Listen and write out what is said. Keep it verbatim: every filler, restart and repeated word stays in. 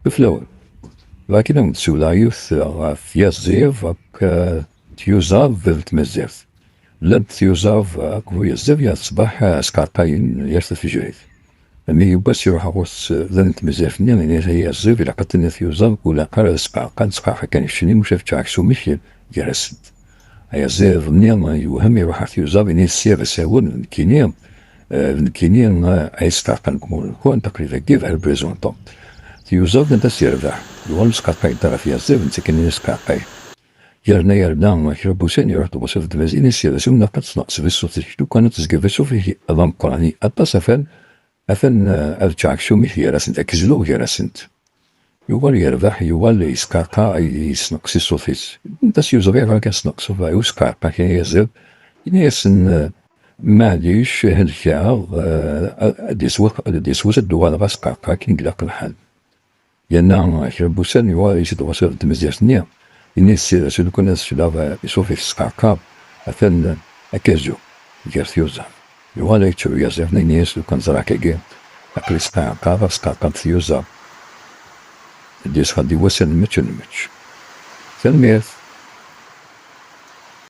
Fell-awen. Lakin ad d-siwleɣ yiwet ɣef Yaziḍ akked Tyuzaḍ d Tmazirt. Llant Tyuzaḍ akked Uyaziḍ yal ṣṣbeḥ sqerqayen yal tafejrit. Mi yiwwas iruḥ ɣur-s llant Tmazirt-nni, yenna-yas: "Ay Yaziḍ, ilaq ad tiniḍ Tyuzaḍ ur ilaq ara ad sqerqan, sqerq kan keččini, maca ečč aksum-ik gar-asent." Ayaziḍ-nni yewhem, iruḥ ɣer Tyuzaḍ, yenna-yas: "Sya d asawen, d nekkini, eh, d nekkini, eh, ay sqerqan deg umur-nkent, aql-i dagi bɛal représentante." Tyuzaḍ anda s-yerbeḥ, yuɣal ur sqerqayent ara ɣef Yaziḍ, netta kan i sqerqay. Yerna, yerna kra n wussan iruḥ-d Waṣif d Tmazirt, yenna-yas: "Sya d asawen, ilaq ad tesneqseḍ iṣuṭ-ik. Lukan ad tezgiḍ iṣuṭ-ik d ameqqran aṭas, atan, atan, eh, ad ččeɣ aksum-ik gar-asent, ad k-zluɣ gar-asent." Yuɣal yerbeḥ, yuɣal yesqerqa, yesneqs i ṣṣut-is. Anda s-yuẓer iɣer kan sneqseḍ, ay usqerqa kan Yaziḍ. Yenna-yasen: "Maɛlic, helkeɣ, eh, ad d-yeswa, ad d-yeswa, ad d-uɣaleɣ asqerqa akken ilaq lḥal." Yerna kra n wussan yuɣal-as-d Waṣif d Tmazirt-nni, yenna-yas: "Sya d asawen, lukan ad sleɣ iṣuṭ-ik tesqerqaḍ, atan akazu gar Tyuzaḍ." Yuɣal yettru Yaziḍ, yenna-yas: "Lukan ẓriɣ akkagi, aql-i sqerqaɣ, sqerqant Tyuzaḍ. Ad d-yas ɣer di wass-a nmečč, nmečč." Tanemmirt.